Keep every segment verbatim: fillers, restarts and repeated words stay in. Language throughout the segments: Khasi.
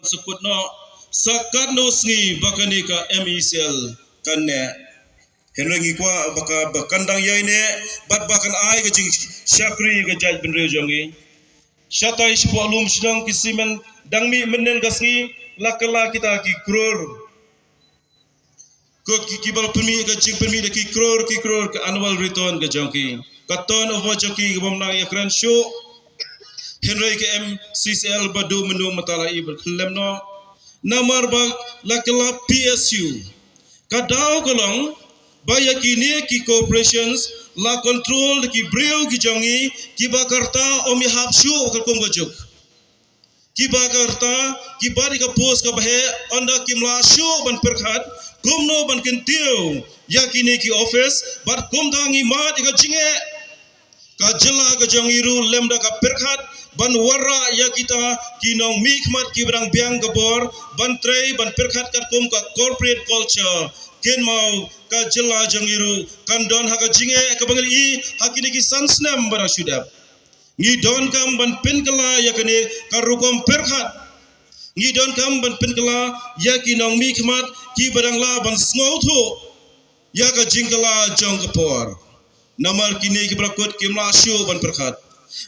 Sa kut noh sa katno sngi ba kane ka M E C L kan neh. Hynrei ngi kwah ba ka, ba kan dang ïai neh bad ba kan ai ka jingshakri ka jaitbynriew jong ngi. Shatai shapoh lum shnong ki simen dang mih mynnin ka sngi la kylla kita ki kror. Ko ki, ki bal pynmih ka jingpynmih da ki kror ki kror ka annual return ka jong ki. Ka turnover jong ki ka bym nang ïakren shuh. Hynrei ka M C C L ba duh mynno mynta la i bad khlem noh. Namar ba la kylla P S U. Ka daw ka long ba ïa kine ki corporations la control da ki briew ki jong ngi kiba ka rta ym ïahap shuh katkum ka juk. Kiba ka rta, kiba dei ka post kaba heh, ynda kim lah shuh ban pyrkhat kumno ban kyntiew ïa kine ki office, bad kumta ngi mad ïa ka jingeh. Ka jylla ka jong ngi ruh lymda ka pyrkhat ban wanrah ïa kita ki nongmihkhmat kiba dang biang ka bor ban trei ban pyrkhat katkum ka corporate culture. Kynmaw ka jylla jong ngi ruh kan don ha ka jingeh kaba ngi la i ha kine ki san snem ba dang shu dep. Ngi donkam ban pynkylla ïa kane ka rukom pyrkhat. Ngi donkam ban pynkylla ïa ki nongmihkhmat kiba dang lah ban sngewthuh ïa ka jingkylla jong ka por. Namar kine kiba la kut kim lah shuh ban pyrkhat.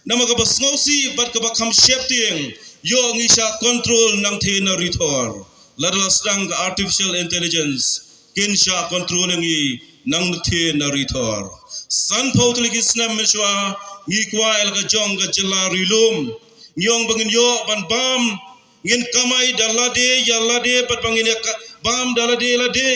Namar kaba sngewsih bad kaba kham sheptieng, ïoh ngi shah control nangtei na rithor. Lada la sdang ka artificial intelligence, kin shah control ïa ngi nangtei na rithor. Sanphew tylli ki snem mynshuwa ngi kwah ïa la ka jong ka jylla ri lum. Ngi ong ba ngin ïoh ban bam, ngin kamai da lade ïa lade bad ba ngin ïa ka, bam da lade ïa lade.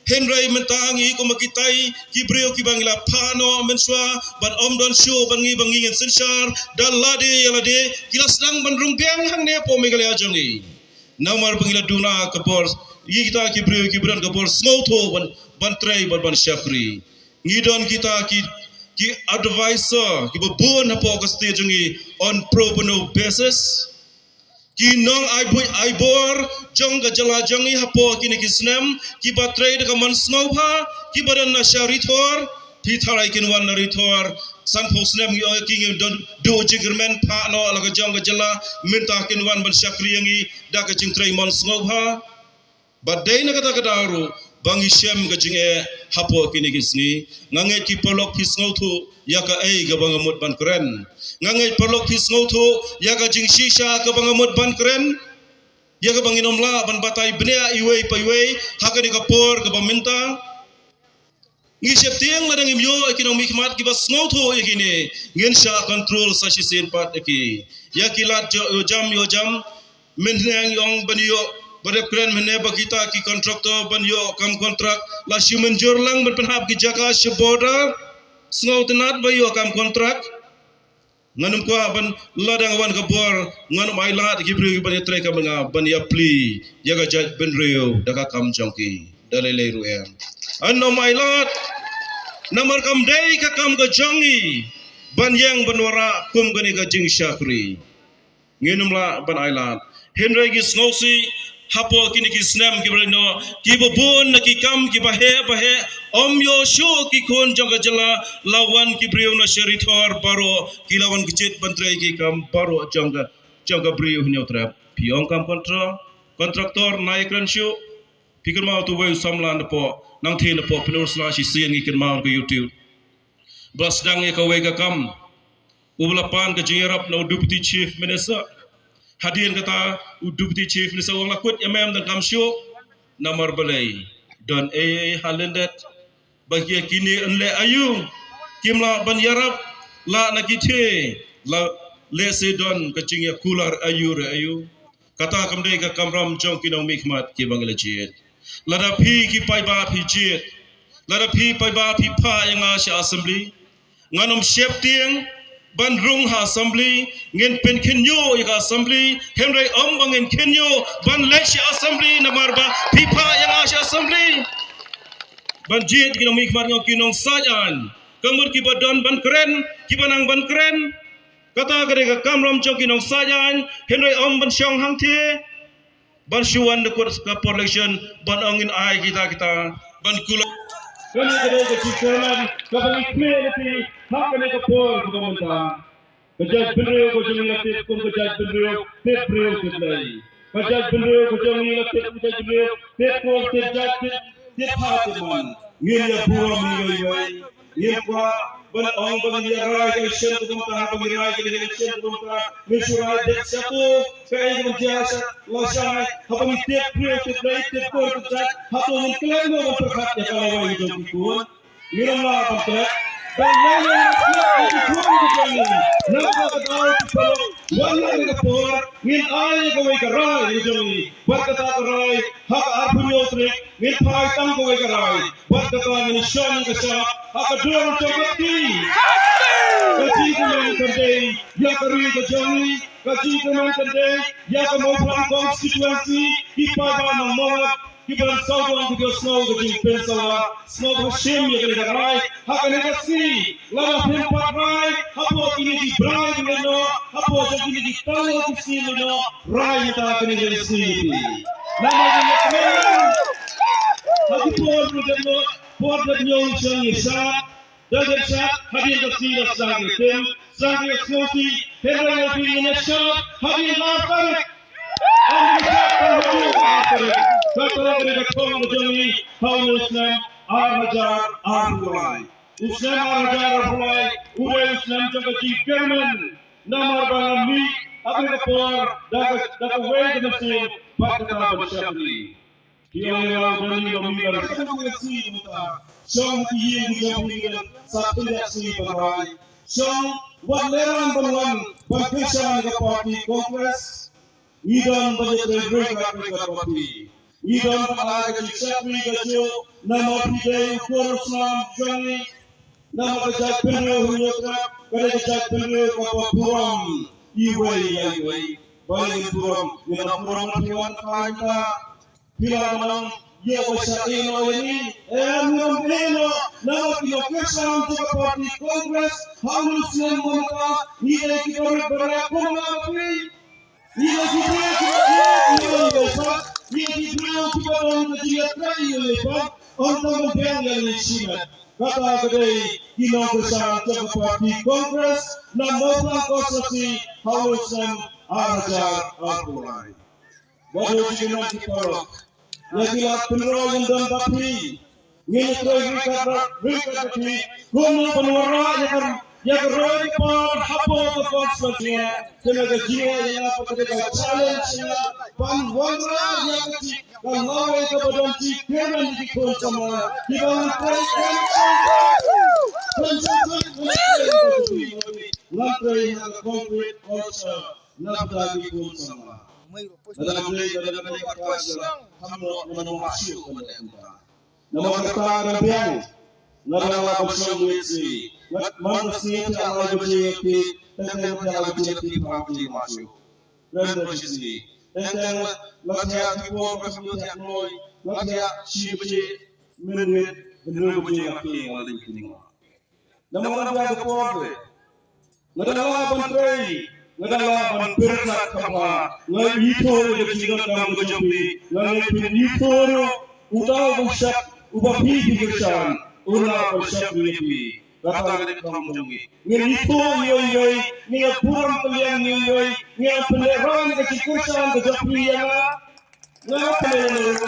Hynrei mynta ngi kum kitai ki briew kiba ngi la phah noh mynshuwa ban ym don shuh ban ngi ba ngi ngin synshar da lade ïa lade, ki la sdang ban rung biang hangne hapoh Meghalaya jong ngi. Namar ba ngi la duna ka bor, ngi kita ki briew kiba don ka bor sngewthuh ban, ban trei bad ban shakri. Ngi don kita ki, ki advisor kiba bun hapoh ka state jong ngi on pro bono basis. Ki nong ai buit ai bor jong ka jylla jong ngi hapoh kine ki snem kiba trei da ka mon sngewbha, kiba don na sha rithor. Phi tharai kin wan na rithor? Sanphew snem ngi ong ïa ki ngim don duh jingkyrmen, phah noh la ka jong ka jylla, mynta kin wan ban shakri ïa ngi da ka jingtrei mon sngewbha. Bad dei na kata ka daw ruh ba ngi shem ka jingeh hapoh kine ki sngi. Nga ngeit ki paralok phi sngewthuh ïa kaei kaba nga mut ban kren. Nga ngeit paralok phi sngewthuh ïa ka jingshisha kaba nga mut ban kren, ïa kaba ngin ym lah ban batai bniah iwei pa iwei ha kane ka por kaba mynta. Ngi sheptieng lada ngim ïoh ïa ki nongmihkhmat kiba sngewthuh ïa kine, ngin shah control sa shisien pat ïa ki. Ïa ki lad ïoh jam ïoh jam, mynta ngi ong ban ïoh, ba dep kren mynne ba kita ki contractor ban ïoh kam kontrak la shu mynjur lang ban pynhap ki jaka sha border. Sngewtynnat ba ïoh kam kontrak. Ngan ym kwah ban, lada nga wan ka bor, ngan ym ailad ki briew ban ïatrei kam nga, ban ïapli ïa ka jaitbynriew da ka kam jong ki. Da lei lei ruh em, ngan ym ailad. Namar kam dei ka kam ka jong ngi ban ïeng ban wanrah kum kane ka jingshakri. Ngin ym lah ban ailad. Hynrei ngi sngewsih hapoh kine ki snem kiba la ïeh noh, kiba bun na ki kam kiba heh ba heh ym ïoh shuh ki khun jong ka jylla, la wan ki briew na sha rithor baroh, ki la wan kjit ban trei ki kam baroh jong ka, jong ka Bri u Hynñiewtrep. Phi ong kam kontra, kontraktor, nai kren shuh. Phi kynmaw tu wei u samla napoh, nangtei napoh Pynursla shisien ngi kynmaw ka YouTube. Ba la sdang ïa kawei ka kam, uba la pan ka jingïarap na u Deputy Chief Minister. Hadien kata u Deputy Chief Minister u ong la kut ïa me, ym donkam shuh. Namar balei? Don ei ei ha lyndet? Ba ïa kine yn leh aïu? Kim lah ban ïarap la na ki thie, la lehse don ka jingïakular aïu re aïu. Kata kam dei ka kamram jong ki nongmihkhmat kiba ngi la jied. Lada phi ki paidbah phi jied, lada phi paidbah phi phah ïa nga sha assembly, ngan ym sheptieng ban rung ha assembly. Ngin pynkhynñiuh ïa ka assembly, hynrei ym ba ngin khynñiuh ban leit sha assembly namar ba phi phah ïa nga sha assembly. Ban jied ki nongmihkhmat, ngi ong ki nongsaid aiñ, ka mut kiba don ban kren, kiba nang ban kren. Kata ka dei ka kamram jong ki nongsaid aiñ, hynrei ym ban shong hangthie. Ban shu wan da kut ka por election ban ong ngin ai kita kita, ban kular. Kane ka dei ka jingkyrmen kaba ngi khmih na phi ha kane ka por kaba mynta. Ka jaitbynriew ka jong ngi la tip kum ka jaitbynriew tip briew tip Blei. Ka jaitbynriew ka jong ngi, la tip ka jaitbynriew, tip por, tip jait, tip, tip ha, tip man. Ngin ïa burom ïa iwei iwei. Ngim kwah ban ong ba ngin ïa rai ka election kaba mynta, ba ngin rai ka election kaba mynta. Ngin shu rai dep sha to, kaei kaba jia sha lashai, haba ngi tip briew, tip lait, tip por, tip jait, hato ngin klet mo ban pyrkhat ïa ka lawei jong ki khun? Ngin ym lah ban klet. Ban lei lei ban klet ïa ki khun ki jong ngi. Namar kata ka daw ki paralok, wan la ka por, ngin ai ïa kawei ka rai ka jong ngi. Bad kata ka rai, ha ka arphew hynñiew tarik, ngin phai tang kawei ka rai. Bad kata ngin shong ka shap ha ka dur jong ka kti. Ka jingkmen kan dei ïa ka ri ka jong ngi. Ka jingkmen kan dei ïa ka Mawphlang constituency. Ki paidbah nong Mawlap kiba don sawdong ki dei sngew ka jingpynsawa. Sngew ba shim ïa kane ka rai ha kane ka sngi. Lada phim pat rai hapoh kine ki bnai ki leit noh, hapoh jong kine ki taïew ki sngi leit noh, rai mynta kane ka sngi. Namar ba ngi kmen ha ki por ba dep noh, por dep ñiong shang ïa shad, da dep shad hadien ka sngi da sdang ka kem, sdang ka sngewsih, hynrei ngi phi ngin ïa shad hadien ar tarik. Hadien ar tarik. Ka tarik ka thong ka jong ngi ha une u snem ar hajar arphew lai. U snem ar hajar arphew lai u dei u snem jong ka jingkyrmen. Namar ba ngan mih ha kane ka por da ka, da kawei ka mynsiem bad kata ban shakri. Ki ong ïa nga, u don ïa u don ïa u don ïa u don ïa u don. Shong ha ki ïing ki jong phi, sa pynïap sngi ban rai. Shong wat lehraiñ ban wan ban kyrshan ïa ka party Congress. Ngi don ban ïatrei ryngkat ryngkat bad phi. Ngi don ban ai ka jingshakri kajuh namar phi dei u kur u snam jong ngi. Namar ka jaitbynriew Hynñiewtrep ka dei ka jaitbynriew kaba burom iwei ïa iwei. Balei ngin burom? Ngin ym burom ban phi wan phai mynta. Phi la nang ïoh ba shah ïehnoh ïa ngi. Em, ngim ïehnoh. Namar ki nongkyrshan jong ka party Congress ha une u snem mynta, ngi dei kiba rit ba rit kumno phi. Ngi dei ki briew kiba ïeit ïa u Blei pat. Ngi dei ki briew kiba don ka jingïatrei ïa u Blei pat. Ym tang ban biang ïa lade shimet. Kata ka dei ki nongkyrshan jong ka party Congress na Mawphlang constituency ha une u snem ar hajar arphew lai. Bad ïa ki nong ki paralok, ïa ki la pynroi, ngin don bad phi. Ngin ïatrei ryngkat bad, ryngkat bad phi. Kumno ban wanrah ïa ka, ïa ka roi ka par hapoh ka constituency. Kane ka jingeh ïa nga, kane ka challenge ïa nga ban wanrah ïa ka jing, ka lawei kaba don jingkyrmen ïa ki khun samla kiba ngan trei, ngan trei, ngan trei ha ka concrete culture. Na bynta ki khun samla. Lada Blei, lada Blei ka kwah, kham noh, ngam noh shuh ban leh kumta. Namar kata, ngam biang. Nga dang lah ban shong miet sngi. Nga, man ka sngi te, ar baje te, teng teng te, ar baje te, phi phi ma shu. Kren da shi sngi. Teng teng la, la thiah ki por, ka sngi thiah kloi. La thiah shi baje minit, hynriew baje nga phi, nga leit phi, nga. Namar nga biang ka por te. Nga dang lah ban trei, nga dang lah ban pyrkhat kaba nga ithuh ïa ka jingdonkam ka jong phi, nga ngeit phin ithuh ruh uta uba shak, uba phi phi kyrshan, u lah ban shakri ïa phi. Kata ka dei ka kam jong ngi. Ngin ithuh ïa iwei, ngin ïa burom kylliang ïa iwei, ngin ïa pynlehraiñ ïa ka jingkyrshan ka jong phi ïa nga. Nga pynlehrain.